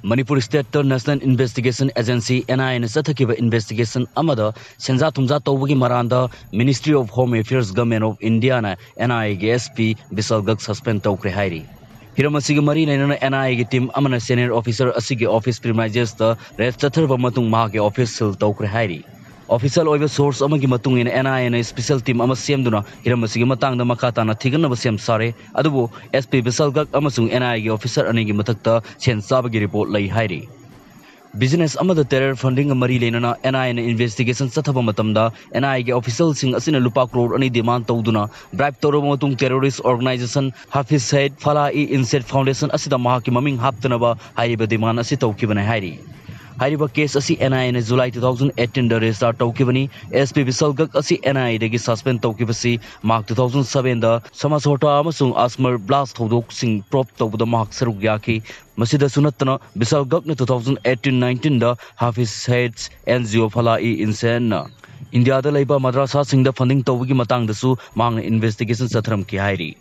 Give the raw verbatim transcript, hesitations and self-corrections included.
ꯃꯅꯤꯄꯨꯔ ꯁ꯭ꯇꯦꯠꯇ national investigation agency, NIA ꯅ ꯆꯠꯊꯈꯤꯕ investigation ꯑꯃꯗ ꯁꯦꯟꯖꯥ ꯊꯨꯝꯖꯥ ꯇꯧꯕꯒꯤ ꯃꯔꯥꯟꯗ Ministry of Home Affairs, Government of India ꯅ NIA ꯒꯤ SP ꯕꯤꯁꯥꯜ ꯒꯔꯒ suspend ꯇꯧꯈ꯭ꯔꯦ ꯍꯥꯏꯔꯤ꯫ ꯍꯤꯔꯝ ꯑꯁꯤꯒꯤ ꯃꯔꯤ ꯂꯩꯅꯅ NIA ꯒꯤ team ꯑꯃꯅ senior officer ꯑꯁꯤꯒꯤ office premises ꯇ raid ꯆꯠꯊꯔꯕ ꯃꯇꯨꯡ ꯃꯍꯥꯛꯀꯤ office seal ꯇꯧꯈ꯭ꯔꯦ ꯍꯥꯏꯔꯤ꯫ Official ꯑꯣꯏꯕ source ꯑꯃꯒꯤ ꯃꯇꯨꯡ ꯏꯟꯅ NIA ꯅ special team ꯑꯃ ꯁꯦꯝꯗꯨꯅ ꯍꯤꯔꯝ ꯑꯁꯤꯒꯤ ꯃꯇꯥꯡꯗ ꯃꯈꯥ ꯇꯥꯅ ꯊꯤꯒꯠꯅꯕ ꯁꯦꯝ ꯁꯥꯔꯦ꯫ ꯑꯗꯨꯕꯨ SP ꯕꯤꯁꯥꯜ ꯒꯔꯒ ꯑꯃꯁꯨꯡ NIA ꯒꯤ officer ꯑꯅꯤꯒꯤ ꯃꯊꯛꯇ ꯁꯦꯟ ꯆꯥꯕꯒꯤ report ꯂꯩ ꯍꯥꯏꯔꯤ꯫ Business ꯑꯃꯗ terror funding ꯒ ꯃꯔꯤ ꯂꯩꯅꯅ NIA ꯅ investigation ꯆꯠꯊꯕ ꯃꯇꯝꯗ NIA ꯒꯤ official ꯁꯤꯡ ꯑꯁꯤꯅ ꯂꯨꯄꯥ ꯀ꯭ꯔꯣꯔ ꯑꯅꯤ demand ꯇꯧꯗꯨꯅ bribe ꯇꯧꯔꯕ ꯃꯇꯨꯡ terrorist organization Hafiz Saeed Falahi Insead Foundation ꯑꯁꯤꯗ ꯃꯍꯥꯛꯀꯤ ꯃꯃꯤꯡ ꯍꯥꯞꯇꯅꯕ ꯍꯥꯏꯔꯤꯕ demand ꯑꯁꯤ ꯇꯧꯈꯤꯕꯅꯤ ꯍꯥꯏꯔꯤ꯫ ꯍꯥꯏꯔꯤꯕ case ꯑꯁꯤ NIA ꯅ July two thousand eighteen ꯗ register ꯇꯧꯈꯤꯕꯅꯤ꯫ SP ꯕꯤꯁꯥꯜ ꯒꯔꯒ ꯑꯁꯤ NIA ꯗꯒꯤ suspend ꯇꯧꯈꯤꯕꯁꯤ ꯃꯍꯥꯛ two thousand seven ꯗ ꯁꯃꯥꯖ ꯍꯣꯇꯥ ꯑꯃꯁꯨꯡ ꯑꯁꯃꯔ blast ꯊꯧꯗꯣꯛꯁꯤꯡ probe ꯇꯧꯕꯗ ꯃꯍꯥꯛ ꯁꯔꯨꯛ ꯌꯥꯈꯤ꯫ ꯃꯁꯤꯗꯁꯨ ꯅꯠꯇꯅ ꯕꯤꯁꯥꯜ ꯒꯔꯒꯅ two thousand eighteen nineteen ꯗ Hafiz Saeed ꯒꯤ NGO Falahi Insead ꯅ ꯏꯟꯗꯤꯌꯥꯗ ꯂꯩꯕ ꯃꯗ꯭ꯔꯁꯥꯁꯤꯡꯗ funding ꯇꯧꯕꯒꯤ ꯃꯇꯥꯡꯗꯁꯨ ꯃꯍꯥꯛꯅ investigation ꯆꯠꯊꯔꯝꯈꯤ ꯍꯥꯏꯔꯤ꯫